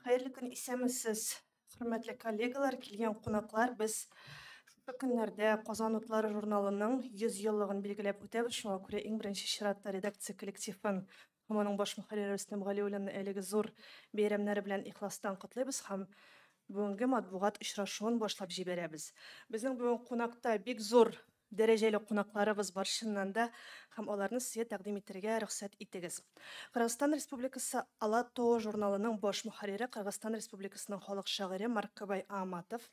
Хәерле көн, исәнмесез, хөрмәтле коллегалар, килгән кунаклар. Без шушы көннәрдә Казан утлары журналының 100 еллыгын билгеләп үтәбез. Шуңа күрә иң беренче чиратта редакция коллективын һәм аның баш мөхәррире Рөстәм Галиуллинны әлеге зур бәйрәмнәре белән ихластан котлыйбыз һәм бүгенге матбугат очрашуын башлап җибәрәбез. Безнең бүген кунакта бик зур дәрәҗәле кунакларыбыз бар чыннан да, һәм аларны сезгә тәкъдим итәргә рөхсәт итегез. Кыргызстан Республикасы Ала-Тоо журналының баш мөхәррире, Кыргызстан Республикасының халык шагыйре Маркабай Ааматов.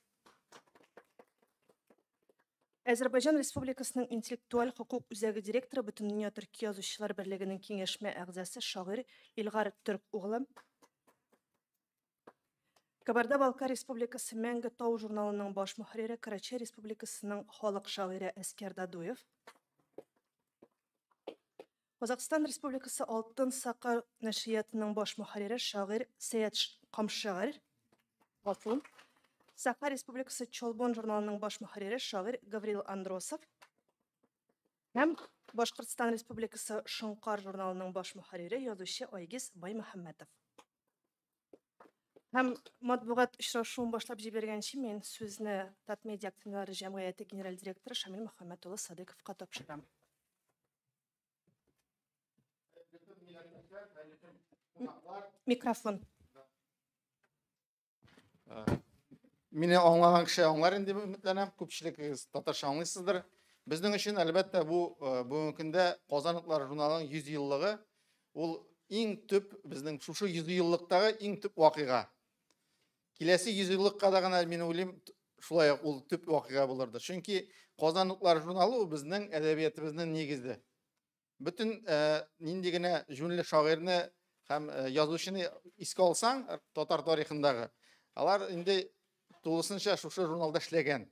Әзербайҗан Республикасының интеллектуаль хокук үзәге директоры, Бөтендөнья төрки язучылар берлегенең киңәшмә әгъзасы шагыйрь Илгар Түрк углы. Кабарда-Балкар Республикасы Мәңге тау журналының баш мөхәррире, Карачай Республикасының халык шагыйре Әскәр Дадуев. Казакъстан Республикасы Алтын Сака нәшриятының баш мөхәррире шагыйрь Сәят Камшыгыр. Гафу. Саха Республикасы Чолбон журналының баш мөхәррире шагыйрь Гаврил Андросов. Һәм Башкортстан Республикасы Шоңкар журналының баш мөхәррире язучы Айгиз Баймөхәммәтов. Һәм матбугат очрашуын башлап җибәргәнче мин сүзне Татмедиа акционерлар җәмгыяте генераль директоры Шамил Мөхәммәт улы Садыковка тапшырам. Микрофон. Мине аңлаган кеше аңлар инде дип өметләнәм. Күпчелегегез татарча аңлыйсыздыр. Безнең өчен, әлбәттә, бу бүгенге көндә Казан утлары журналының 100 еллыгы, ул иң төп, безнең шушы 100 еллыктагы иң төп вакыйга. Киләсе 100 еллыкка да гына, мин уйлыйм, шулай ук ул төп вакыйга булырды. Чөнки Казан утлары журналы ул безнең әдәбиятыбызның нигезе. Бөтен нинди генә җүнле шагыйрьне һәм язучыны искә алсаң, татар тарихындагы, алар инде тулысынча шушы журналда эшләгән.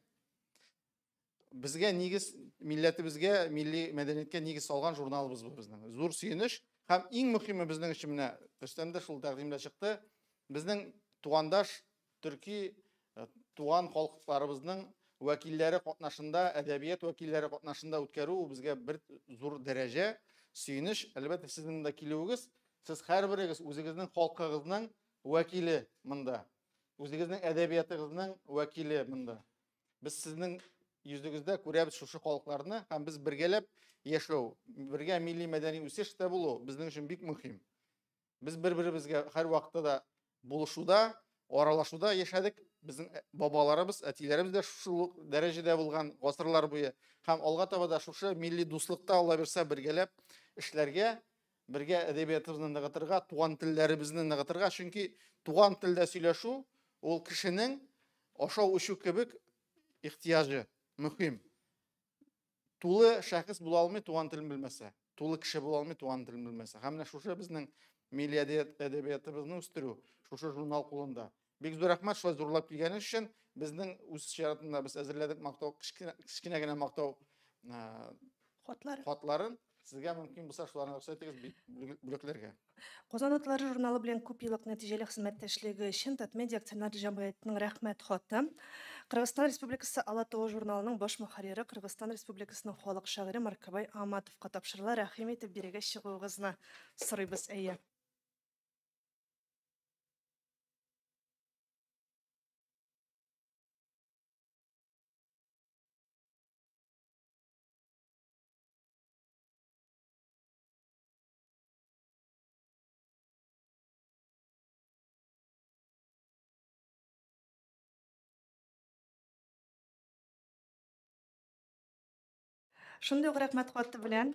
Безгә нигез, милләтебезгә, милли мәдәнияткә нигез салган журналыбыз бу безнең. Зур сөенеч һәм иң мөһиме безнең өчен менә Рөстәм дә шул тәкъдимдә чыкты. Безнең тугандаш төрки туган халыкларыбызның вәкилләре катнашында, әдәбият вәкилләре катнашында үткәрү ул безгә бер зур дәрәҗә, сөенеч. Әлбәттә, сезнең монда килүегез, сез һәрберегез үзегезнең халкыгызның вәкиле монда. Үзегезнең әдәбиятыгызның вәкиле монда. Без сезнең йөзегездә күрәбез шушы халыкларны һәм без бергәләп яшәү, бергә милли мәдәни үсеш тә булу безнең өчен бик мөһим. Без бер-беребезгә һәр вакытта да булышуда, аралашуда яшәдек. Безнең бабаларыбыз, әтиләребез дә шул ук дәрәҗәдә булган гасырлар буе. Һәм алга таба да шушы милли дуслыкта, Алла бирсә, бергәләп эшләргә, бергә әдәбиятыбызны ныгытырга, туган телләребезне ныгытырга, чөнки туган телдә сөйләшү ул кешенең ашау-эчү кебек ихтыяҗы, мөһим. Тулы шәхес була алмый туган телен белмәсә, тулы кеше була алмый туган телен белмәсә. Һәм менә шушы безнең милли әдәбиятыбызны үстерү, шушы журнал кулында. Бик зур рәхмәт шулай зурлап килгәнегез өчен. Безнең үз чиратында без әзерләдек мактау, кечкенә генә мактау хатлары. Хатларын. Сезгә мөмкин булса шуларны рөхсәт итегез бүләкләргә. Казан утлары журналы белән күп еллык нәтиҗәле хезмәттәшлеге өчен Татмедиа акционер җәмгыятенең рәхмәт хаты. Кыргызстан Республикасы Ала-Тоо журналының баш мөхәррире, Кыргызстан Республикасының халык шагыйре Маркабай Ааматовка тапшырыла. Рәхим итеп бирегә чыгуыгызны сорыйбыз, әйе. Шундый ук рәхмәт хаты белән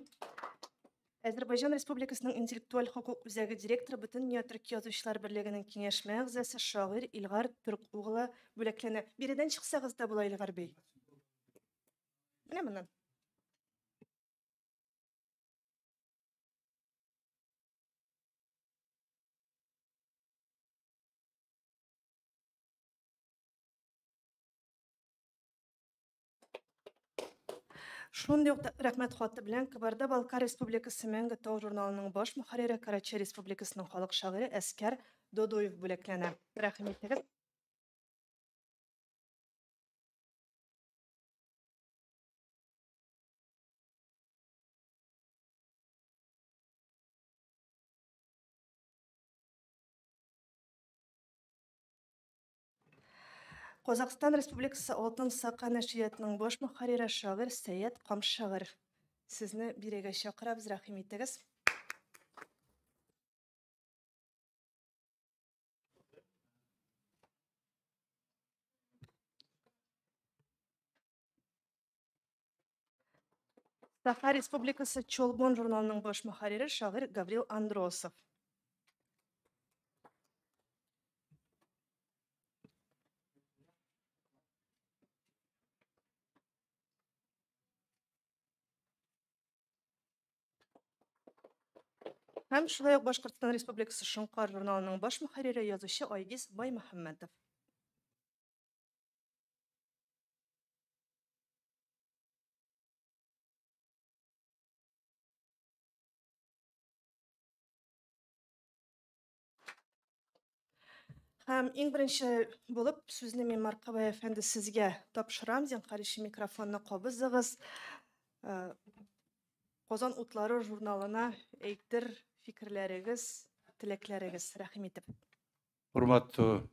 Әзербайҗан Республикасының интеллектуаль хокук үзәге директоры, Бөтендөнья төрки язучылар берлегенең киңәшмә әгъзасы шагыйрь Илгар Түрк углы бүләкләнә. Биредән чыксагыз да була, Илгар бей. Менә моннан. Шундый ук рәхмәт хаты белән Кабарда-Балкар Республикасы Мәңге тау журналының баш мөхәррире, Карачай Республикасының халык шагыйре Әскәр Додоев бүләкләнә. Рәхим итегез. Казакъстан Республикасы Алтын Сака нәшриятының баш мөхәррире шагыйрь Сәет Камшагыр. Сезне бирегә чакырабыз, рәхим итегез. Саха Республикасы Чолбон журналының баш мөхәррире шагыйрь Гаврил Андросов. Һәм шулай ук Башкортстан Республикасы Шоңкар журналының баш мөхәррире язучы Айгиз Баймөхәммәтов. Һәм иң беренче булып сүзне мин Маркабай әфәнде сезгә тапшырам. Зинһар өчен микрофонны кабызыгыз. Казан утлары журналына әйтер фикерләрегез, теләкләрегез, рәхим итеп. Урматтуу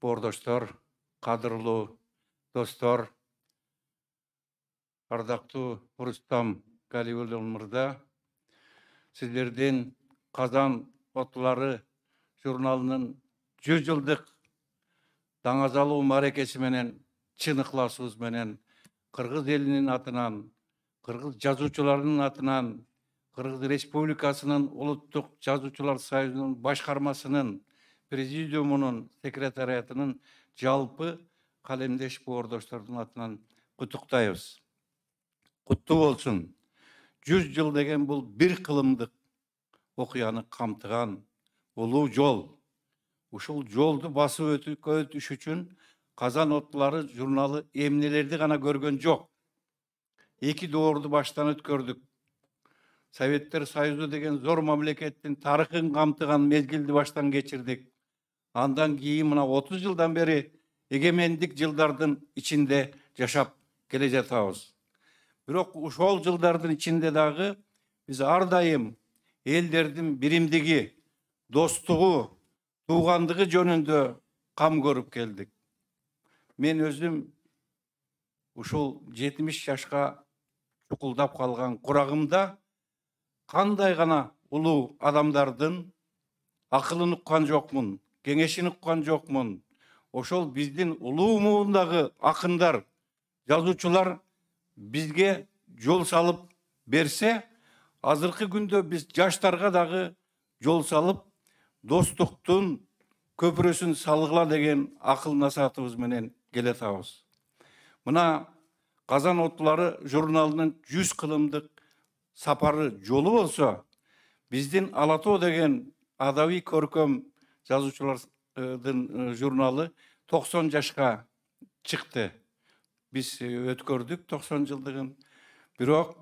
боордоштор, кадырлуу достор, ардактуу Рустам Галиуллин мырза, сиздердин Казан отлары журналынын 100 жылдык даңазалуу мааракеси менен чын ыкласыбыз менен кыргыз элинин атынан, кыргыз жазуучуларынын атынан, Кыргыз Республикасынын Улуттук Жазуучулар Союзунун башкармасынын президиумунун секретариатынын жалпы калемдеш боордоштордун атынан куттуктайбыз. Куттуу болсун. 100 жыл деген бул бир кылымдык окуяны камтыган улуу жол. Ушул жолду басып өтүш үчүн Казан отлары журналы эмнелерди гана көргөн жок. Эки доорду баштан өткөрдүк. Советтер Союзу деген зор мамлекеттин тарыхын камтыган мезгилди баштан кечирдик. Андан кийин мына 30 жылдан бери эгемендик жылдардын ичинде жашап келе жатабыз. Бирок ошол жылдардын ичинде дагы биз ар дайым элдердин биримдиги, достугу, туугандыгы жөнүндө кам көрүп келдик. Мен өзүм ушул 70 жашка чукулдап калган курагымда кандай гана улуу адамдардын акылын уккан жокмун, кеңешин уккан жокмун. Ошол биздин улуу муундагы акындар, жазуучулар бизге жол салып берсе, азыркы күндө биз жаштарга дагы жол салып, достуктун көпүрөсүн салгыла деген акыл насаатыбыз менен келатабыз. Мына Казан отлары журналынын 100 кылымдык сапары жолу болсо, биздин Ала Тоо деген адабий көркөм жазуучулардын журналы 90 жашка чыкты. Биз өткөрдүк 90 жылдыгын. Бирок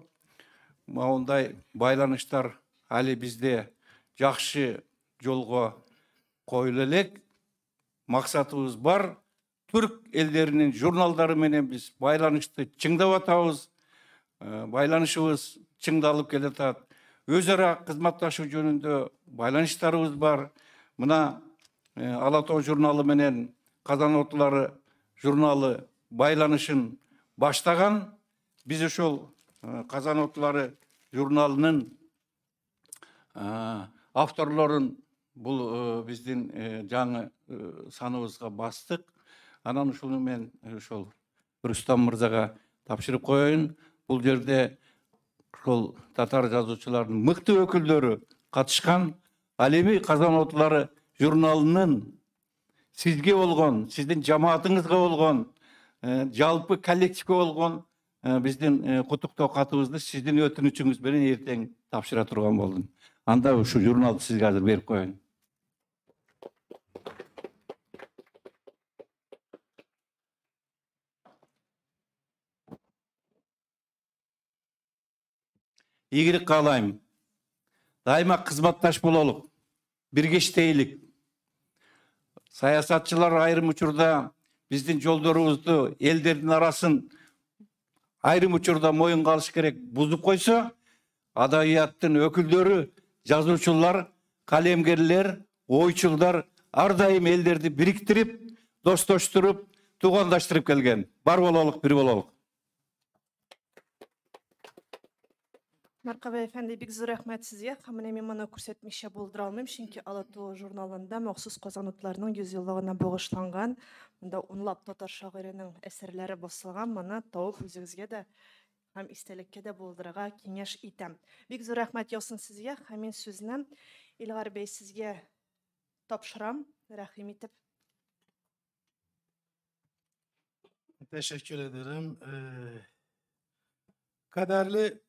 мындай байланыштар али бизде жакшы жолго коюла элек. Максатыбыз бар. Түрк элдеринин журналдары менен биз байланышты чыңдап атабыз. Байланышыбыз чыңдалып келатат. Өз ара кызматташуу жөнүндө байланыштарыбыз бар. Мына Ала Тоо журналы менен Казан отлары журналы байланышын баштаган. Биз ошол Казан отлары журналынын авторлорун бул биздин жаңы саныбызга бастык. Анан ушуну мен ошол Рустам мырзага тапшырып коеюн. Бул жерде ошол татар жазуучуларынын мыкты өкүлдөрү катышкан. Ал эми Казан отлары журналынын сизге болгон, сиздин жамаатыңызга болгон, жалпы коллективге болгон биздин куттуктоо катыбызды сиздин өтүнүчүңүз менен эртең тапшыра турган болдум. Анда ушу журналды сизге азыр берип коеюн. Ийгилик каалайм. Дайыма кызматташ бололук, бирге иштейлик. Саясатчылар айрым учурда биздин жолдорубузду, элдердин арасын айрым учурда моюнга алыш керек бузуп койсо, адабияттын өкүлдөрү, жазуучулар, калемгерлер, ойчулдар ар дайым элдерди бириктирип, Достоштуруп, туугандаштырып келген. Бар бололук, бир бололук. Марқабай әфәнде, бик зур рәхмәт сезгә. Һәм менә мин моны күрсәтмичә булдыра алмыйм, чөнки Ала-Тоо журналында махсус Казан утларының 100 еллыгына багышланган, монда унлап татар шагыйренең әсәрләре басылган, моны табып үзегезгә дә һәм истәлеккә дә булдырырга киңәш итәм. Бик зур рәхмәт яусын сезгә, һәм мин сүзне Илгар бәй сезгә тапшырам, рәхим итеп. Teşekkür ederim. Kaderli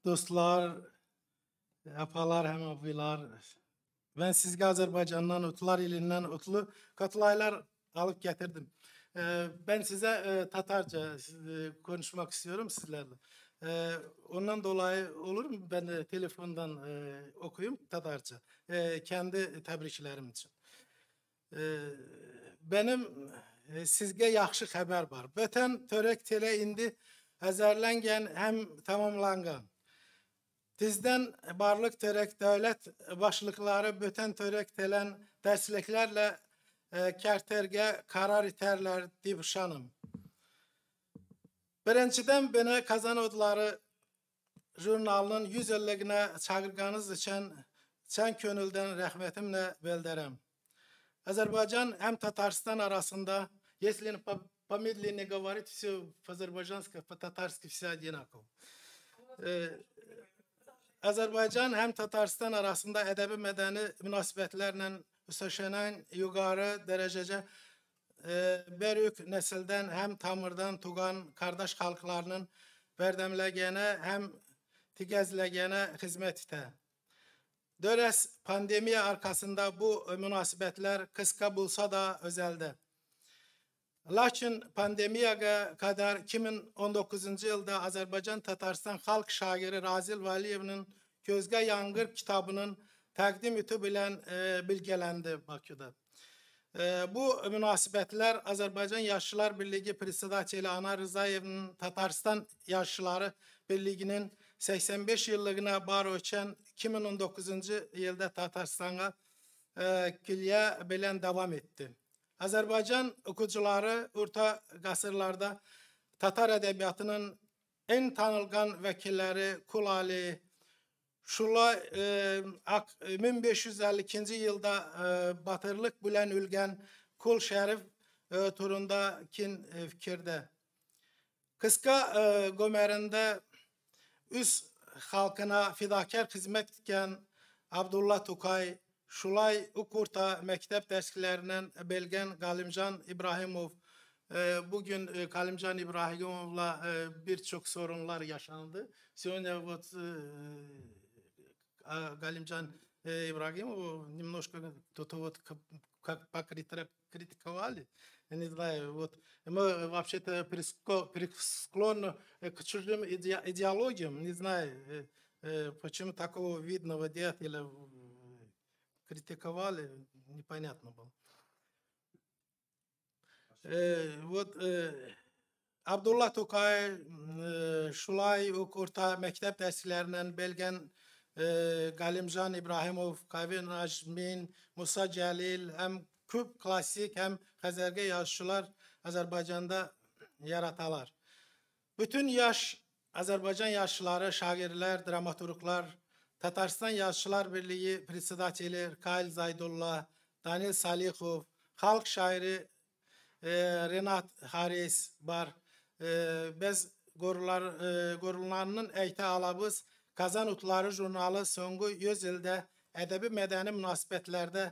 dostlar, apalar hem abiler, ben sizge Azerbaycan'dan, Utlar ilinden Utlu katılaylar alıp getirdim. Ben size Tatarca konuşmak istiyorum sizlerle. Ondan dolayı olur mu? Ben de telefondan okuyayım Tatarca. Kendi tebriklerim için. Benim sizge yaxşı xəbər var. Bütün törək telə indi həzərlənən hem tamamlanğan. Tizdən barlıq törək dövlət başlıqları bütün törək telən dərsliklərlə kərtergə karar itərlər deyib şanım. Birincidən beni Kazan Odları jurnalının 100 illiyinə çağırğanınız üçün çən könüldən rəhmətimlə bildirəm. Azerbaycan hem Tatarstan arasında, если помедленнее говорить, все по-азербайджански, по-татарски все одинаково. Azərbaycan həm Tatarstan arasında ədəbi mədəni münasibətlərlə üstəşənən yuqarı dərəcəcə böyük nəsildən həm tamırdan tuğan qardaş xalqlarının bərdəmləyənə həm tigəzləyənə xidmət etə. Dörəs pandemiya arxasında bu münasibətlər qısqa bulsa da özəldə. Lakin pandemiyaya kadar 2019-cu ildə Azərbaycan Tatarstan xalq şairi Razil Valiyevin Közgə Yanğır kitabının təqdim etü bilən bilgələndi Bakıda. Bu münasibətlər Azərbaycan Yaşlılar Birliyi Presidenti Anar Rızayevin Tatarstan Yaşlıları Birliği'nin 85 yıllığına bar öçən 2019-cu ildə Tatarstana külliyə bilən davam etdi. Azərbaycan oxucuları orta əsrlərdə Tatar ədəbiyyatının ən tanınğan vəkilləri Kulali, Şula 1552-ci ildə batırlıq bilən ülgən Kul Şərif turunda kin fikirdə. Qısqa gömərində üz xalqına fidakar xidmət edən Abdullah Tukay, Şulay Ukurta məktəb dərsliklərindən belgən Qalimcan İbrahimov. Bugün Qalimcan İbrahimovla bir çox sorunlar yaşandı. Сегодня вот Галимджан Ибрагимову немножко кто-то вот как покритиковали, не знаю, вот мы вообще-то склонны к чужим идеологиям, не знаю, почему такого видного деятеля критиковали, непонятно было. Вот Abdullah Tukay, Şulay Ukurta məktəb dərsliklərindən belgən Qalimcan İbrahimov, Kavi Najmin, Musa Cəlil, həm küp klasik, həm xəzərgə yazıçılar Azərbaycanda yaratalar. Bütün yaş Azərbaycan yaşlıları, şagirlər, dramaturqlar, Tatarstan Yazıçılar Birliyi Presidenteli Kail Zaydullah, Danil Salihov, xalq şairi Renat Haris var. Biz qorularının əytə alabız Kazan Utları jurnalı sonğu 100 ildə ədəbi mədəni münasibətlərdə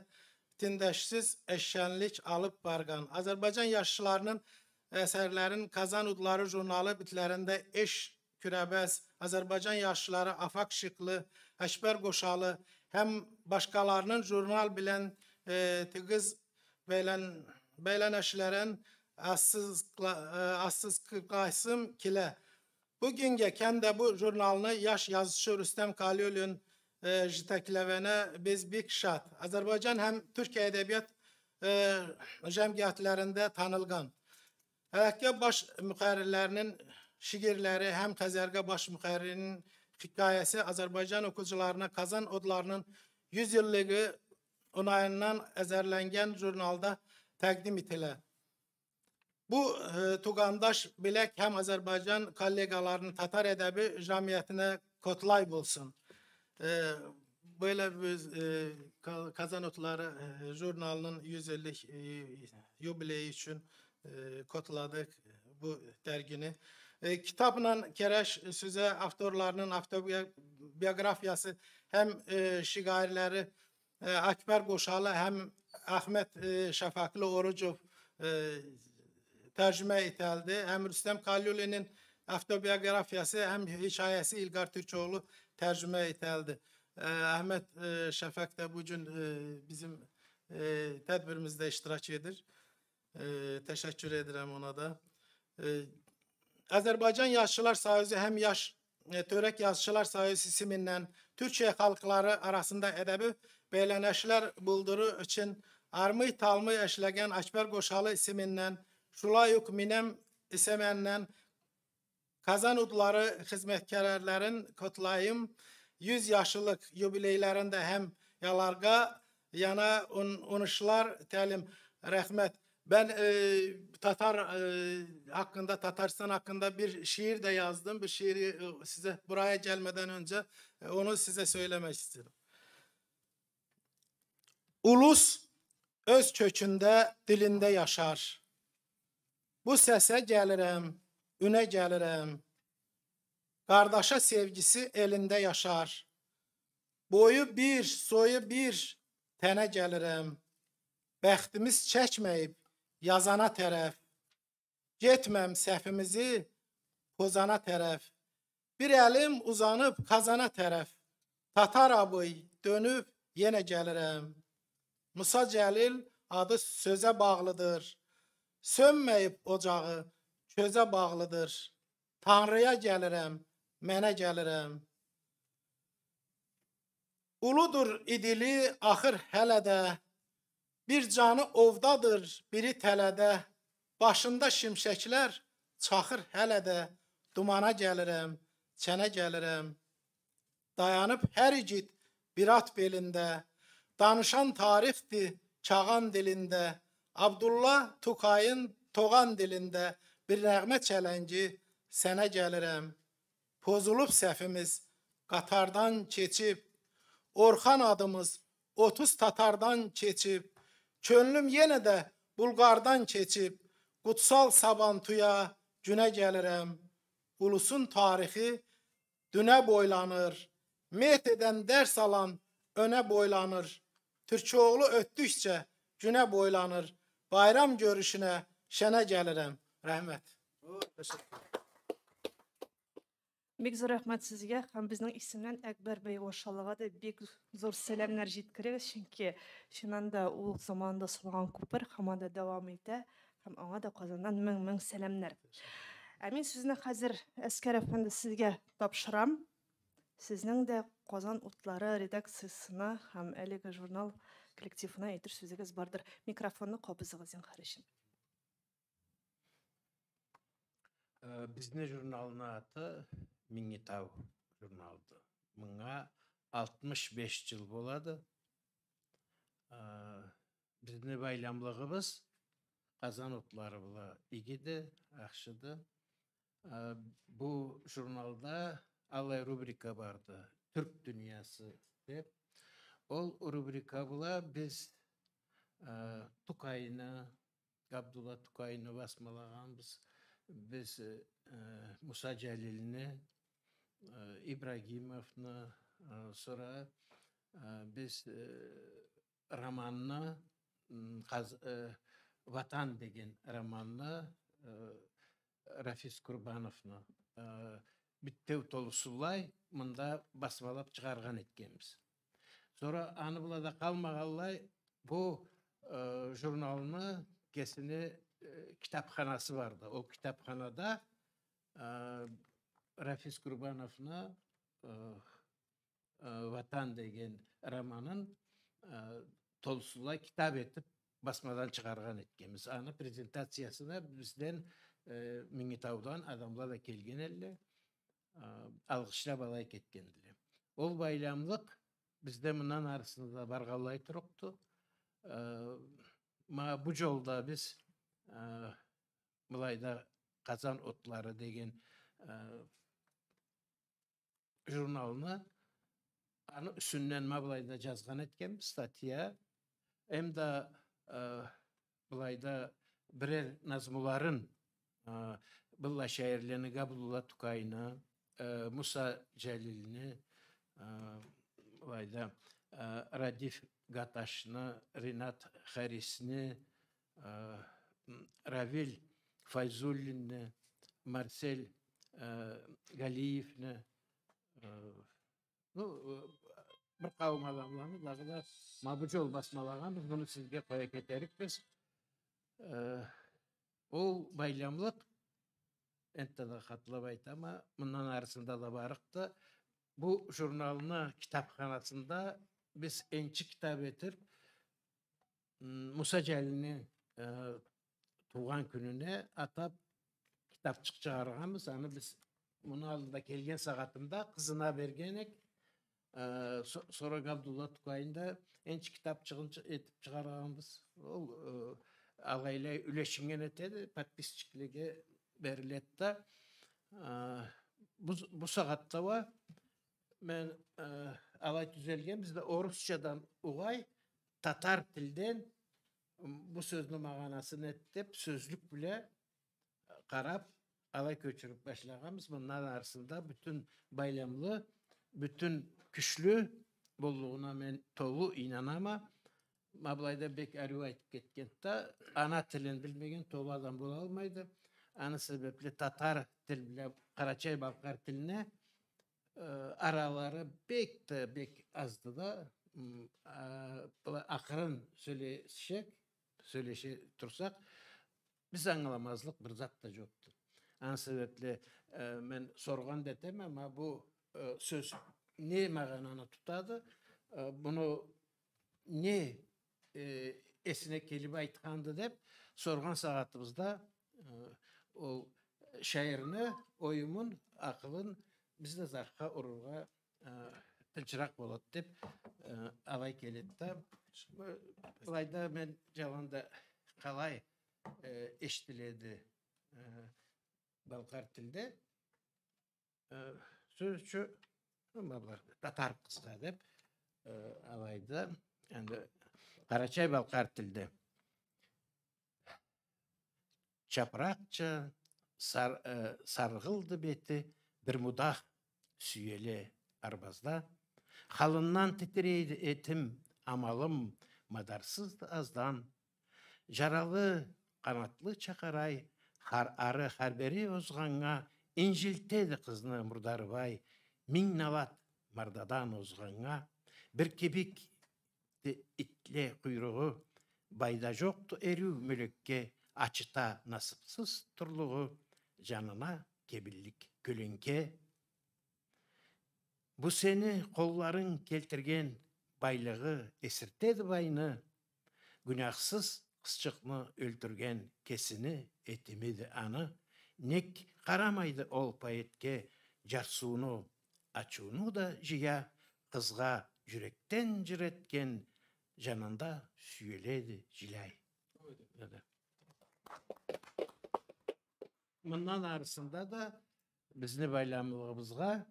tindəşsiz eşşənlik alıb barqan. Azərbaycan yaşlılarının əsərlərin Kazan Utları jurnalı bitlərində Eş Kürəbəz, Azərbaycan yaşlıları Afaq Şıqlı, Əkbər Qoşalı, həm başqalarının jurnal bilən tıqız beylənəşlərin assız-qıqaysım kilə. Bugüngə kəndə bu jurnalını yaş yazıcı Rüstəm Kaliyolun jitəkləvənə biz bik şad. Azərbaycan həm Türkiyə ədəbiyyat cəmiyyətlərində tanılğan. Hələkə baş mühərrirlərinin şiirləri, həm Xəzərgə baş mühərririnin hekayəsi Azərbaycan oxucularına Kazan Odlarının 100 illiyi onayından əzərlənən jurnalda təqdim edilə. Bu tuğandaş bilək hem Azərbaycan kollegalarının Tatar ədəbi cəmiyyətinə kotlay bulsun. Böyle biz Kazan Otları jurnalının 100 illik yubileyi için kotladık bu dergini. Kitapla kerəş sizə avtorlarının avtobiografiyası hem şigairləri Akbar Qoşalı hem Ahmet Şafaklı Orucov tərcümə etəldi. Həm Rüstəm Kalyulinin avtobiografiyası, həm hekayəsi İlqar Türkoğlu tərcümə etəldi. Ahmet Şafak da bugün bizim tədbirimizdə iştirak edir. Təşəkkür edirəm ona da. Azərbaycan Yazıçılar Soyuzu həm yaş Törək Yazıçılar Soyuzu ismindən Türkiyə xalqları arasında ədəbi beylənəşlər bulduru üçün armıy talmıy əşləgən Akbar Qoşalı ismindən Şulayuq Minəm isəməndən Kazan Udları xidmətkarların kotlayım 100 yaşlıq yubileylərində həm yalarqa yana unuşlar təlim rəhmət. Ben Tatar hakkında, Tatarstan hakkında bir şiir de yazdım. Bir şiiri size buraya gelmeden önce onu size söylemek istedim. Ulus öz kökündə, dilində yaşar. Bu səsə gəlirəm, ünə gəlirəm. Qardaşa sevgisi elində yaşar. Boyu bir, soyu bir tənə gəlirəm. Bəxtimiz çəkməyib yazana tərəf. Getməm səhvimizi pozana tərəf. Bir əlim uzanıb kazana tərəf. Tatar abıy dönüb yenə gəlirəm. Musa Cəlil adı sözə bağlıdır. Sönməyib ocağı közə bağlıdır. Tanrıya gəlirəm, mənə gəlirəm. Uludur idili axır hələ də. Bir canı ovdadır, biri tələdə. Başında şimşəklər çaxır hələ də. Dumana gəlirəm, çənə gəlirəm. Dayanıb hər igid bir at belində. Danışan tarixdir Çağan dilində. Abdullah Tukayın Toğan dilində. Bir nəğmə çələngi sənə gəlirəm. Pozulub səhvimiz qatardan keçib. Orxan adımız 30 Tatardan keçib. Könlüm yenə də Bulqardan keçib. Qutsal Sabantuya günə gəlirəm. Ulusun tarixi dünə boylanır. Metedən dərs alan önə boylanır. Türkoğlu ötdükcə günə boylanır. Bayram görüşünə şənə gəlirəm. Rəhmət. Бик зур рәхмәт сезгә һәм безнең исемнән Әкбәр бәй Вашалыга да бик зур сәламнәр җиткерегез, чөнки чыннан да ул заманында салган күпер һаман да дәвам итә һәм аңа да Казаннан мең-мең сәламнәр. Ә мин сүзне хәзер Әскәр әфәнде сезгә тапшырам. Сезнең дә Казан утлары редакциясына һәм әлеге журнал коллективына әйтер сүзегез бардыр. Микрофонны кабызыгыз зинһар өчен. Безнең журналның аты Миңнетау журналды. Мыңа 65 жыл болады. Біздің байламлығымыз Қазан отлары бұла игеді, ақшыды. Бұл журналда алай рубрика барды. Түрк дүниясы деп. Ол рубрика бұла біз Тукайны, Габдулла Тукайны басмалағанбыз. Біз Musa Jalilni, İbragimovni, sonra biz romanni, Vatan degan romanni Rafis Kurbanovni bitta to'lusulay munda basmalab chiqargan etganmiz. Sonra anı bulada qalmağanlay bu jurnalni kesini kitapxanası vardı. O kitapxanada Rafis Kurbanovni Vatan degan romanın to'lusulay kitap etib basmadan chiqargan etganmiz. Ani prezentatsiyasına bizden Mingitaudan adamlar da kelgan edilar. Alqishlab alay ketgan edilar. Ol bayramlıq bizde bundan arasında barğanlay turibdi. Bu yolda biz былайда Казан отлары деген журналны аны үстүнөн мабылайда жазган эткенбиз статья. Эм да былайда бирер назмуларын былла шайырлерини Габдулла Тукайны, Муса Жалилни, былайда Радиф Гаташны, Ринат Харисни, Равиль Файзуллинни, Марсель Галиевни, ну, бир кавым адамларны дагы да мабу жол басмалаганбыз, муну сизге кое кетерикпиз. Ол байламлык энте да катылап айтама, мындан арысында да барыкты. Бу журналны китапханасында биз энчи китап этип Муса Жалилдин тууган күнүнө атап китапчык чыгарганбыз. Аны биз муну алдында келген сагатымда кызына бергенек. Сора Габдулла Тукайын да энчи китапчыгын этип чыгарганбыз. Ол ага эле үлешинген этеди, подписчиклерге берилет да. Бу сагатта мен алай түзелген, бизде орусчадан угай татар тилден бу сөздүн маанасын эттеп, сөзлүк биле карап алай көчүрүп башлаганбыз. Мындан арысында бүтүн байламлы, бүтүн күчлүү болугуна мен толу инанама. Мабылайда бек аруу айтып кеткен да, ана тилин билмеген толу адам боло алмайды. Аны себепле татар тил биле карачай балкар тилине аралары бек да бек азды да. Акырын сөйлешек, сөйлеше турсак, биз аңламазлык бир зат да жокту. Аны себепле мен соргон детем, ама бу сөз не магананы тутады, буну не эсине келип айтканды деп соргон сагатыбызда ол шайырны оюмун, акылын бизде заркка урууга тынчыраак болот деп алай келет да. Былайда мен жалганда калай эшитиледи балкар тилде сөзчү татар кызга деп алайда, энди карачай балкар тилде чапракча саргылды бети бир мудах сүйеле арбазда, халыннан титирейди этим, амалым мадарсыз аздан, жаралы канатлы чакарай ары харбери озганга, инжилтеди кызны мурдарбай, миң налат мардадан озганга, бир кебик итле куйругу, байда жокту эрүү мөлекке, ачыта насыпсыз турлугу, жанына кебиллик көлөңкө. Бу сени колларың келтирген байлыгы эсиртеди байны, күнахсыз кызчыкны өлтүрген кесини этимиди аны, нек карамайды ол поэтке жарсууну, ачууну да жыя, кызга жүрөктөн жыр эткен жанында сүйөледи жылай. Мындан арысында да биздин байламлыгыбызга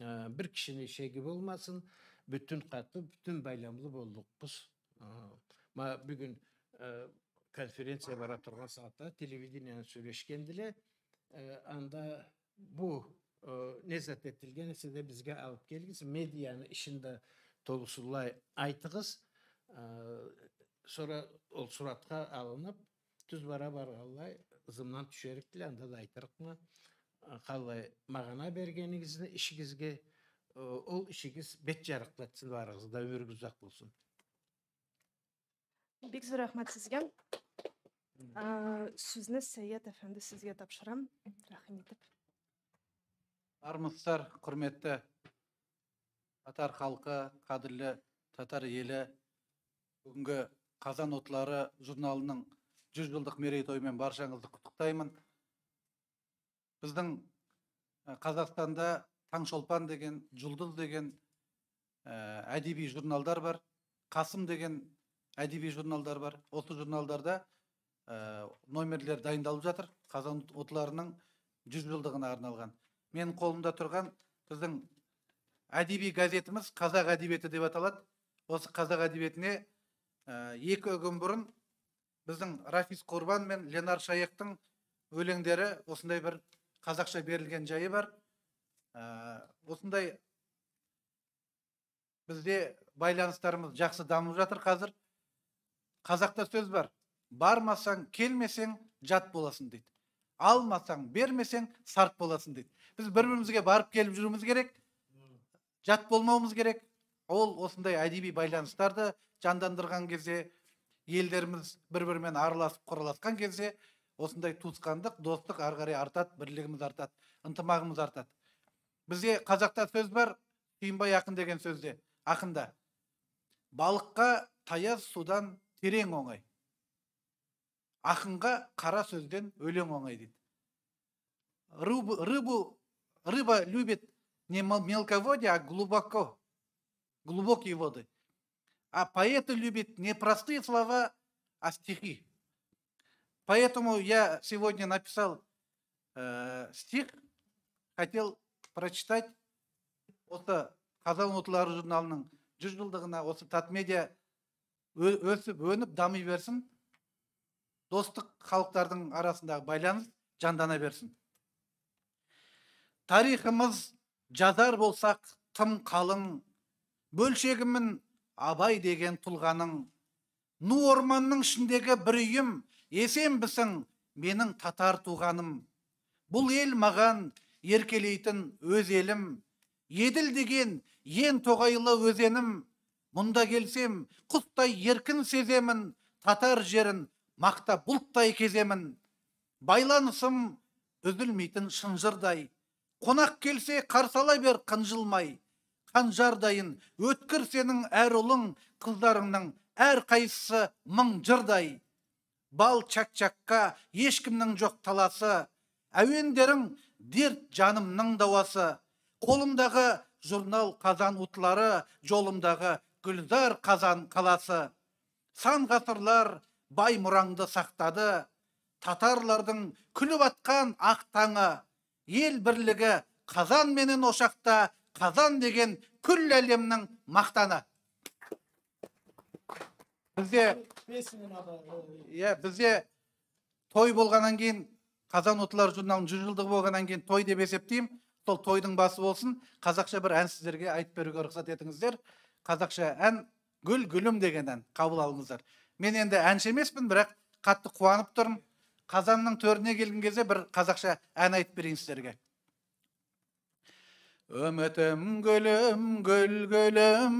бир кишинин шеги болмасын, бүтүн катып, бүтүн байламлы болдукпуз. Бүгүн конференция бара турган саатта телевидениянын сүйлөшкенде эле анда бу незат этилген эседе бизге алып келгиз, медианын ишинде толусулай айтыгыз. Sonra ол суратка алынып, түз бара барганлай ызымнан түшерик деле, анда да айтырыкмы, калай магана бергениңизди ишиңизге, ол ишиңиз бет жарыктатсын, барыгызда өмүрүңүз узак болсун. Бик зур рәхмәт сезгә. Сүзне Сәйят әфәнде сезгә тапшырам. Рәхим итеп. Армысыздар, құрметті татар халқы, қадірлі татар елі. Бүгінгі Қазан отлары журналының 100 жылдық мерейтойымен баршаңызды құттықтаймын. Біздің Қазақстанда Таңшолпан деген, Жұлдыз деген әдеби журналдар бар, Қасым деген әдеби журналдар бар. Осы журналдарда Номерлер дайындалып жатыр Қазан утларының 100 жылдығына арналған. Менің қолымда тұрған біздің әдеби газетіміз «Қазақ әдебиеті» деп аталады. Осы «Қазақ әдебиетіне» 2 күн бұрын біздің Рафис Құрбан мен Ленар Шайықтың өлеңдері осындай бір қазақша берілген жайы бар. Осындай бізде байланыстарымыз жақсы дамып жатыр қазір. Қазақта сөз бар: бармасаң, келмесең, жат боласың дейді, алмасаң, бермесең, сарт боласың дейді. Біз бір бірімізге барып келіп жүруіміз керек, жат болмауымыз керек. Ол осындай әдеби байланыстарды жандандырған кезде, елдеріміз бір бірімен араласып құраласқан кезде, осындай туысқандық, достық ары қарай артады, бірлігіміз артады, ынтымағымыз артады. Бізде қазақта сөз бар, Сүйінбай ақын деген сөзде, ақында: балыққа таяз судан терең оңай, ақынға қара сөзден өлең оңай дейді. Рыба любит не мелководье, а глубокие воды, а поэты любят не простые слова, а стихи. Поэтому я сегодня написал стих, хотел прочитать осы «Қазан утлары» журналының 100 жылдығына. Осы Татмедиа өсіп, өніп, дами берсін, достық халықтардың арасындағы байланыс жандана берсін. Тарихымыз жазар болсақ, тым қалың, бөлшегімін Абай деген тұлғаның. Ну орманның ішіндегі бір үйім, есенбісің, менің татар туғаным? Бұл ел маған еркелейтін өз елім, Еділ деген ең тоғайлы өзенім. Мұнда келсем, құстай еркін сеземін, татар жерін мақта бұлттай кеземін. Байланысым үзілмейтін шынжырдай, қонақ келсе, қарсы ала бер қынжылмай. Қанжардайын өткір сенің әр ұлың, қыздарыңның әр қайсысы мың жырдай. Бал чак-чакқа ешкімнің жоқ таласы, әуендерің дерт жанымның дауасы. Қолымдағы журнал «Қазан утлары», жолымдағы гүлзар Қазан қаласы. Сан ғасырлар бай мұраңды сақтады, татарлардың күліп атқан ақ таңы. Ел бірлігі қазан менен ошақта, Қазан деген күллі әлемнің мақтаны. Бізде Песни надо. Иә, бізде той болғаннан кейін, «Қазан утлары» журналының 100 жылдығы болғаннан кейін, той деп есептеймін. Сол тойдың басы болсын, қазақша бір ән сіздерге айтып беруге рұқсат етіңіздер. Қазақша ән, «Гүл гүлім» деген ән, қабыл алыңыздар. Мен енді әнші емеспін, бірақ қатты қуанып тұрмын. Қазанның төріне келген кезде бір қазақша ән айтып берейін сіздерге. Үмітім, гүлім, гүл гүлім,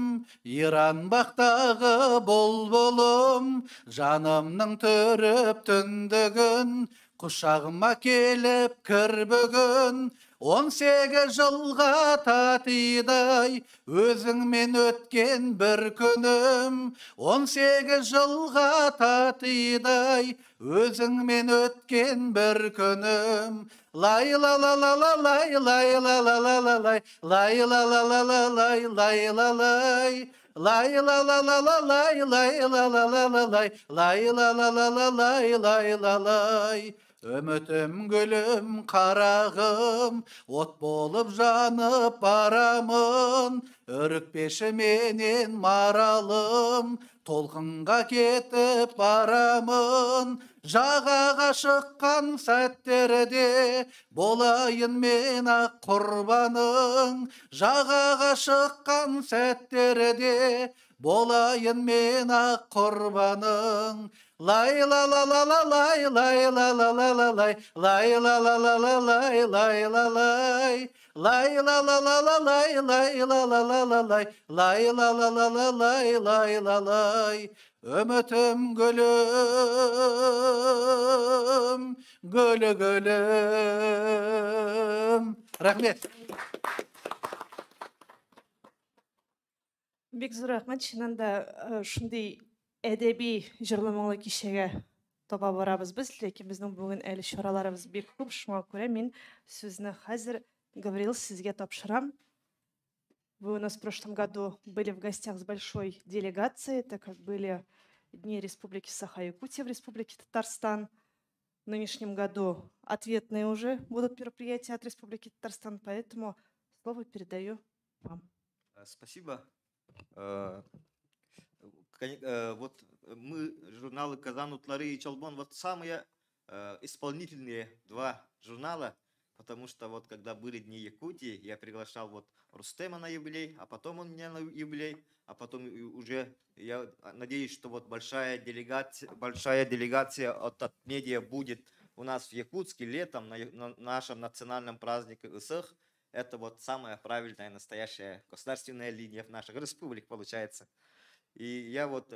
Иран бақтағы бұлбұлым, жанымның түріп түндігін, құшағыма келіп кір бүгін. 18 жылға татидай өзіңмен өткен бір күнім, 18 жылға татидай өзіңмен өткен бір күнім. Лай ла ла ла ла лай, лай ла ла ла ла лай, лай ла ла ла ла лай, лай ла лай. Лай ла ла ла ла лай, лай ла ла ла ла лай, лай ла ла ла ла лай, лай ла лай. Үмітім, гүлім, қарағым, от болып жанып барамын. Үрікпеші менен маралым, толқынға кетіп барамын. Жағаға шыққан сәттерде болайын мен ақ құрбаның. Жағаға шыққан сәттерде болайын мен ақ құрбаның. Лай ла ла ла ла лай, лай ла ла ла ла лай, лай ла ла ла ла лай, лай ла лай. Лай ла ла ла ла лай, лай ла ла ла ла лай, лай ла ла ла ла лай, лай ла лай. Үмітім, гүлім, гүлі гүлім. Рахмет. Бик зур рәхмәт, чыннан да шундый әдәби җырлы моңлы кичәгә таба барабыз без, ләкин безнең бүген әле чараларыбыз бик күп, шуңа күрә мин сүзне хәзер, Гавриил, сезгә тапшырам. Вы у нас в прошлом году были в гостях с большой делегацией, так как были Дней Республики Саха-Якутия в Республике Татарстан. В нынешнем году ответные уже будут мероприятия от Республики Татарстан, поэтому слово передаю вам. Спасибо. Вот мы, журналы «Казан утлары» и «Чолбон», вот самые исполнительные два журнала, потому что вот когда были Дни Якутии, я приглашал вот Рустема на юбилей, а потом он меня на юбилей, а потом уже я надеюсь, что вот большая делегация от Татмедиа будет у нас в Якутске летом на нашем национальном празднике Ысых. Это вот самая правильная, настоящая государственная линия в наших республиках получается. И я вот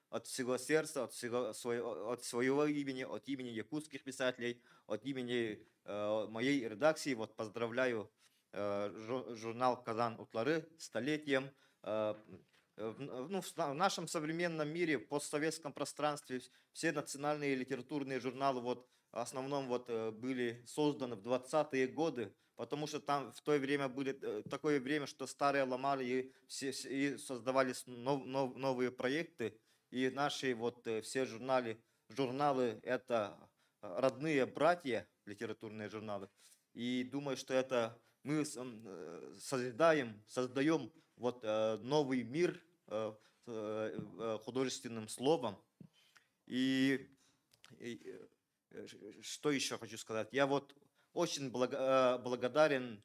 от всего сердца, от своего имени, от имени якутских писателей, от имени моей редакции вот поздравляю журнал «Казан утлары» столетием. Ну, в нашем современном мире, в постсоветском пространстве все национальные литературные журналы вот, в основном вот, были созданы в 20-е годы, потому что там в то время были такое время, что старые ломали и, все, и создавались новые проекты. И наши вот все журналы это родные братья, литературные журналы. И думаю, что это мы создаем вот новый мир художественным словом. И что еще хочу сказать? Я вот очень благодарен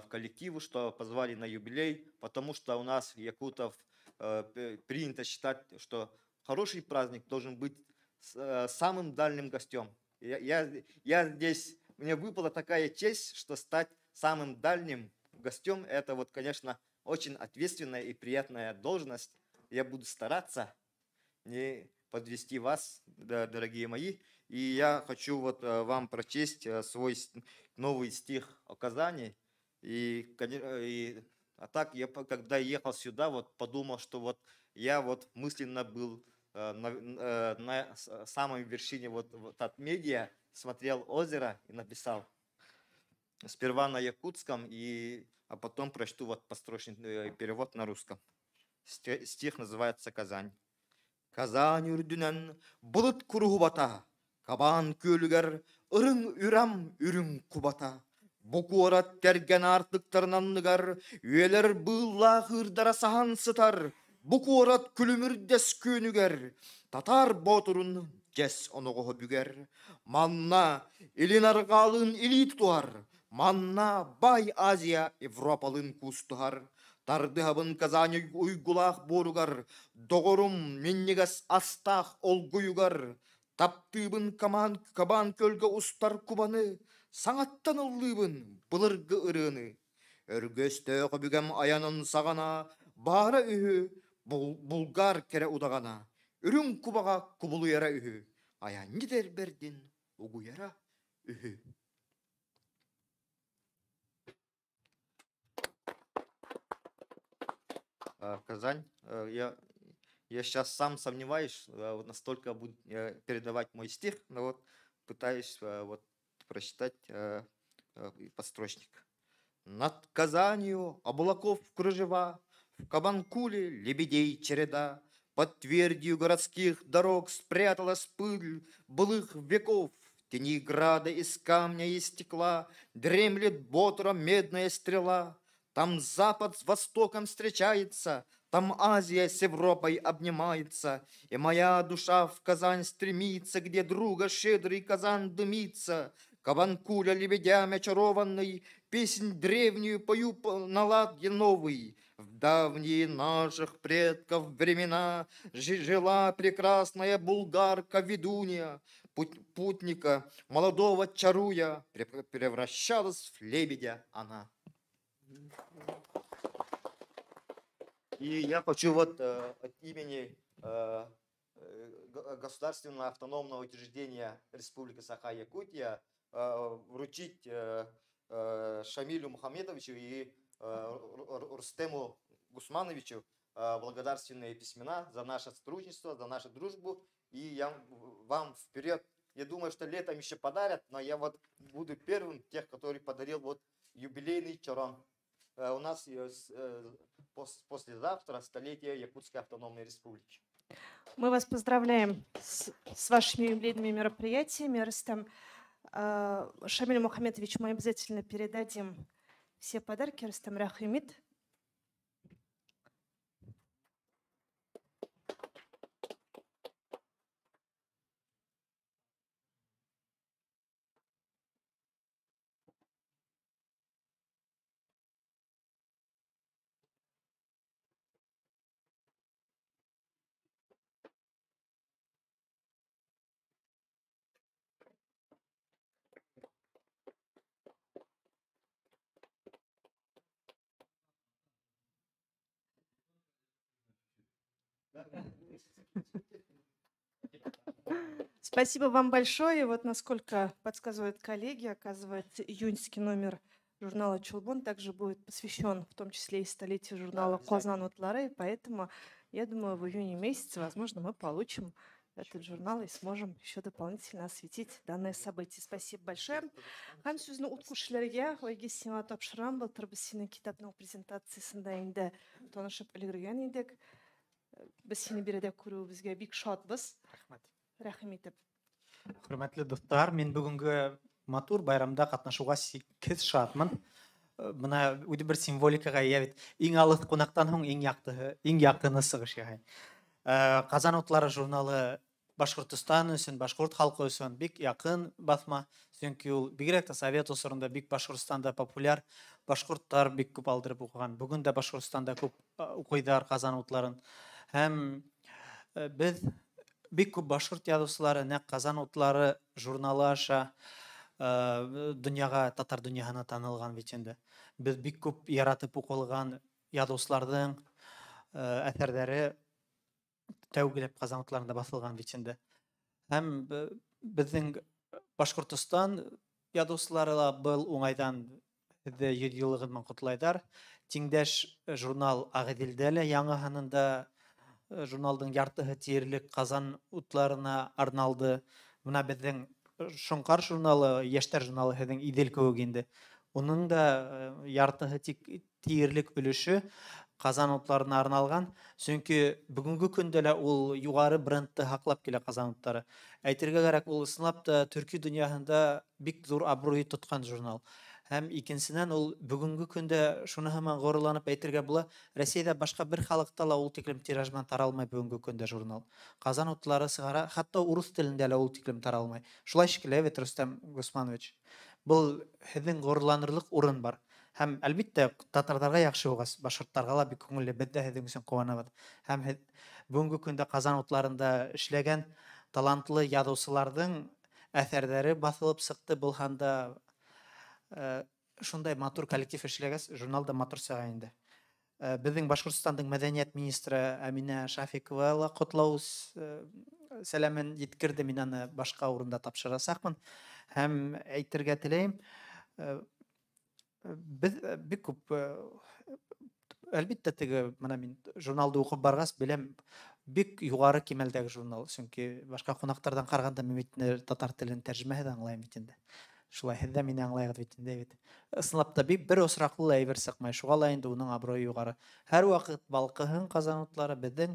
коллективу, что позвали на юбилей, потому что у нас, якутов, принято считать, что хороший праздник должен быть самым дальним гостем. Я здесь, мне выпала такая честь, что стать самым дальним гостем, это вот, конечно, очень ответственная и приятная должность. Я буду стараться не подвести вас, дорогие мои. И я хочу вот вам прочесть свой новый стих о Казани. А так я, когда ехал сюда, вот подумал, что вот я вот мысленно был на самой вершине вот Татмедиа, смотрел озеро и написал. Сперва на якутском, а потом прочту вот построчный перевод на русском. Стих называется «Казань». Казань үрдүнэн булут куруһубата, кабан көлүгэр ырың үрам үрүң кубата. Бу куорат тэрген артыктарынанныгар, үөлэр быыллаах ырдара сахан сытар, бу куорат күлүмүрдэс күөнүгэр, татар боотурун дьэс оноҕоһо бүгэр. Манна илин арҕаалын илии тутуһар, манна бай Азия Европалын куустуһар. Тардыһабын Казань уйгулаах буоругар, доҕорум минньигэс астаах олгуйугар, таптыыбын кабан көлгө устар кубаны, саҥаттан ыллыыбын былыргы ырыаны. Өргөстөөх бүгем аянын саҕана, баара үһү булгар кэрэ удаҕана, үрүҥ кубаҕа кубулуйара үһү, аянньыт эрбэрдин угуйара үһү. Казань. Я сейчас сам сомневаюсь, вот настолько буду передавать мой стих, но вот пытаюсь вот прочитать подстрочник. Над Казанью облаков кружева, в Кабанкуле лебедей череда, под твердью городских дорог спряталась пыль былых веков. В тени града из камня и стекла дремлет ботра медная стрела. Там Запад с Востоком встречается, там Азия с Европой обнимается, и моя душа в Казань стремится, где друга щедрый Казан дымится. Кабанкуля лебедями очарованный, песнь древнюю пою на ладье новый. В давние наших предков времена жила прекрасная булгарка-ведунья, путника молодого чаруя, превращалась в лебедя она. И я хочу вот от имени Государственного автономного учреждения Республики Саха-Якутия вручить Шамилю Мухамедовичу и Рустему Гусмановичу благодарственные письмена за наше сотрудничество, за нашу дружбу. И я вам вперед. Я думаю, что летом еще подарят, но я вот буду первым тех, который подарил вот юбилейный чорон. У нас послезавтра столетие Якутской автономной республики. Мы вас поздравляем с вашими юбилейными мероприятиями, Рустам. Шамилю Мухаметовичу мы обязательно передадим все подарки. Рустам, рәхим ит. Спасибо вам большое. Вот насколько подсказывают коллеги, оказывается, июньский номер журнала «Чулбон» также будет посвящен в том числе и столетию журнала «Казан утлары». Поэтому, я думаю, в июне месяце, возможно, мы получим этот журнал и сможем еще дополнительно осветить данное событие. Спасибо большое. Һәм сүзне ут күршеләргә, Айгиз, сиңа тапшырам. Былтыр без синең китапның презентациясендә инде танышып өлгергән идек. Без сине биредә күрүебезгә бик шатбыз. Рәхмәт. Рәхим итеп. Хөрмәтле дуслар, мин бүгенге матур байрамда катнашуга чиксез шатмын. Менә үзе бер символикага ия бит. Иң алыс кунактан соң иң яктыһы, иң якыны чыгыш ясый. Казан утлары журналы Башкортостан өчен, башкорт халкы өчен бик якын басма. Чөнки ул бигрәк тә совет чорында бик Башкортстанда популяр, башкортлар бик күп алдырып укыган. Бүген дә Башкортстанда күп укыйдыр Казан утларын. Һәм без бик күп башкорт язучылары нәкъ Казан утлары журналы аша дөньяга, татар дөньяһына танылган бит инде. Без бик күп яратып укылган язучыларның әсәрләре тәүгеләп Казан утларында басылган бит инде. Һәм безнең Башкортостан язучылары ла был уңайдан һеҙҙе 100 йыллығы менән ҡотлайҙар. Тиңдәш журнал Ағиҙелдә лә яңы һанында журналдың яртыһы тиерлек Казан утларына арналды. Бына беҙҙең Шоңҡар журналы, йәштәр журналы һеҙҙең Иҙел кеүек инде. Уның да яртыһы тиерлек өлөшө Казан утларына арналған. Сөнки бөгөнгө көндә лә ул юғары брендты һаҡлап килә Казан утлары. Әйтергә кәрәк, ул ысынлап та төрки донъяһында бик ҙур абруй тотҡан журнал. Һәм икенсенән, ул бөгөнгө көндә шуны һаман ғорурланып әйтергә була, Рәсәйҙә башҡа бер халыҡта ла ул тиклем тираж менән таралмай бөгөнгө көндә журнал. Казан утлары сығара, хатта урыҫ телендә лә ул тиклем таралмай. Шулай шикелле бит, Рөстәм Госманович. Был һеҙҙең ғорурланырлыҡ урын бар. Һәм әлбиттә татарҙарға яҡшы булғас, башҡорттарға ла бик күңелле, беҙ ҙә һеҙҙең өсөн ҡыуанабыҙ. Һәм һеҙ бөгөнгө көндә Казан утларында эшләгән талантлы яҙыусыларҙың әҫәрҙәре баҫылып сыҡты. Был һанда шундай матур коллектив эшләгәс, журнал да матур сыға инде. Беҙҙең Башҡортостандың мәҙәниәт министры Әминә Шафикова ла ҡотлау сәләмен еткерҙе, мин аны башҡа урында тапшырасаҡмын. Һәм әйтергә теләйем, беҙ бик күп, әлбиттә, теге мына мин журналды уҡып барғас беләм, бик юғары кимәлдәге журнал, сөнки башҡа ҡунаҡтарҙан ҡарағанда мин бит татар телен тәржемәһе ҙә аңлайым бит инде. Шулай һеҙ ҙә мине аңлайғыҙ бит инде бит. Ысынлап та бик бер осраҡлы ла әйбер сыҡмай. Шуға ла инде уның абруйы юғары. Һәр ваҡыт балҡыһын Казан утлары, беҙҙең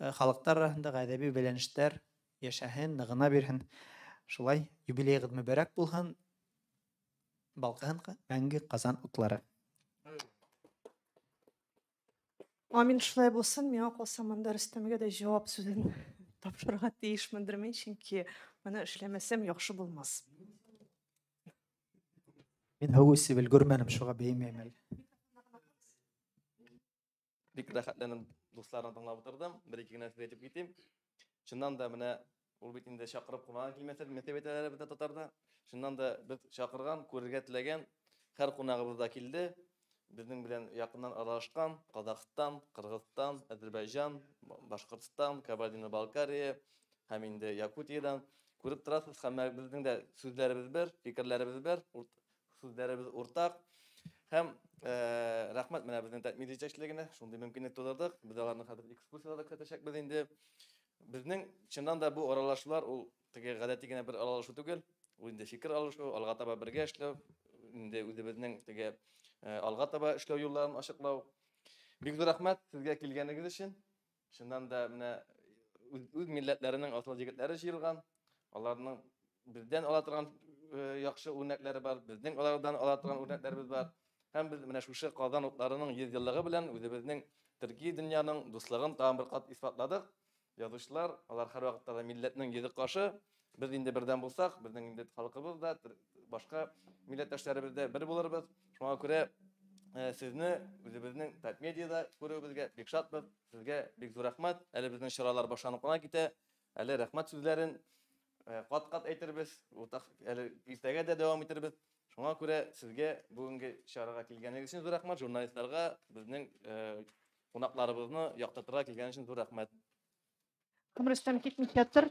халыҡтар араһындағы әҙәби бәйләнештәр йәшәһен, нығына бирһен. Шулай юбилейығыҙ мөбәрәк булһын. Балҡыһын мәңге Казан утлары. Амин, шулай булсын. Миңа ҡалса, монда Рөстәмгә дә җавап сүзен тапшырырга тиешмендер мин, чөнки моны эшләмәсәм яхшы булмас. Мин һыу эсеп өлгөрмәнем, шуға беймәйем әле. Бик рәхәтләнеп дусларны тыңлап утырдым. Бер-ике генә сүз әйтеп китим. Чыннан да менә ул бит инде чакырып кунагын килмәсә, дип әйтәләр бездә татарда. Чыннан да без чакырган, күрергә теләгән һәр кунагыбыз да килде. Безнең белән якыннан аралашкан Казахстан, Кыргызстан, Азербайҗан, Башкортстан, Кабардино-Балкария һәм инде Якутиядан күреп торасыз, һәм безнең дә сүзләребез бер, фикерләребез бер, сүзләребез уртак. Һәм рәхмәт менә безнең Татмедиа җитәкчелегенә шундый мөмкинлек тудырдык. Без аларны хәзер экскурсияларда күрсәтәчәкбез инде. Безнең чыннан да бу аралашулар ул теге гадәти генә бер аралашу түгел, ул инде фикер алышу, алга таба бергә эшләү, инде үзебезнең теге алга таба эшләү юлларын ачыклау. Бик зур рәхмәт сезгә килгәнегез өчен. Чыннан да менә үз милләтләренең асыл егетләре җыелган. Аларның бездән ала торган яхшы үрнәкләре бар, безнең алардан ала торган үрнәкләребез бар. Һәм без менә шушы Казан утларының 100 еллыгы белән үзебезнең төрки дөньяның дуслыгын тагын бер кат исбатладык. Язучылар, алар һәрвакытта да милләтнең йөзе кашы. Без инде бердәм булсак, безнең инде халкыбыз да, башка милләттәшләребез дә бер булырбыз. Шуңа күрә сезне үзебезнең Татмедиада күрүебезгә бик шатбыз. Сезгә бик зур рәхмәт. Әле безнең чаралар башланып кына китә. Әле рәхмәт сүзләрен кат-кат әйтербез. Уртак әле иртәгә дә дәвам итербез. Шуңа күрә сезгә бүгенге чарага килгәнегез өчен зур рәхмәт. Журналистларга безнең кунакларыбызны яктыртырга килгән өчен зур рәхмәт. Һәм Рөстәм, китмичә тор,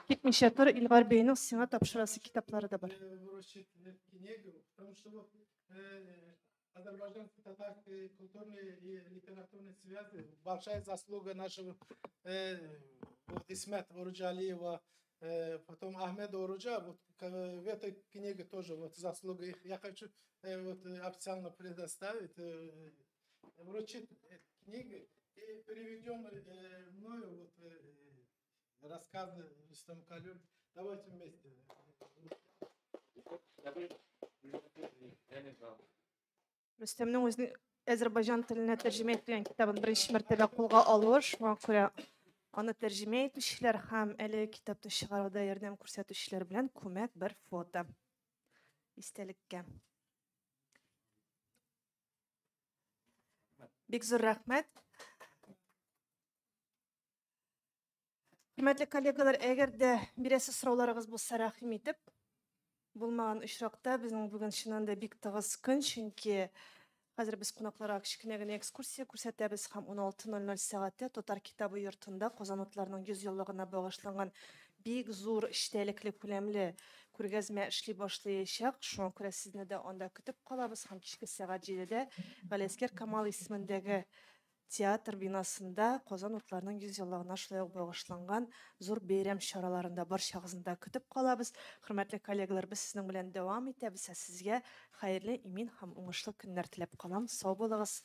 китмичә тор, Илгар бейнең сиңа тапшырасы китаплары да бар. Вручить книгу, потому что вот азербайджанско-татарские культурные и литературные связи, большая заслуга нашего вот, Исмета Оруджалиева, потом Ахмеда Оруджа, вот в этой книге тоже вот заслуга их. Я хочу вот официально предоставить, вручить книги и переведенные мною вот рассказы Рустама Калиуллина. Давайте вместе. Рөстәмнең үзенең Азербайҗан теленә тәрҗемә ителгән китабын беренче мәртәбә кулга алуы, шуңа күрә аны тәрҗемә итүчеләр һәм әлеге китапны чыгаруда ярдәм күрсәтүчеләр белән күмәк бер фото истәлеккә. Бик зур рәхмәт. Хөрмәтле коллегалар, әгәр дә бирәсе сорауларыгыз булса, рәхим итеп. Булмаган очракта безнең бүген чыннан да бик тыгыз көн, чөнки хәзер без кунакларга кечкенә генә экскурсия күрсәтәбез һәм 16:00 сәгатьтә Татар китабы йортында Казан утларының 100 еллыгына багышланган бик зур эчтәлекле күләмле күргәзмә эшли башлаячак. Шуңа күрә сезне дә анда көтеп калабыз һәм кичке сәгать 7дә Галиәсгар Камал исемендәге театр бинасында Казан утларының 100 еллыгына шулай ук багышланган зур бәйрәм чараларында барчагызны да көтеп калабыз. Хөрмәтле коллегалар, без сезнең белән дәвам итәбез. Ә сезгә хәерле, имин һәм уңышлы көннәр теләп калам. Сау булыгыз.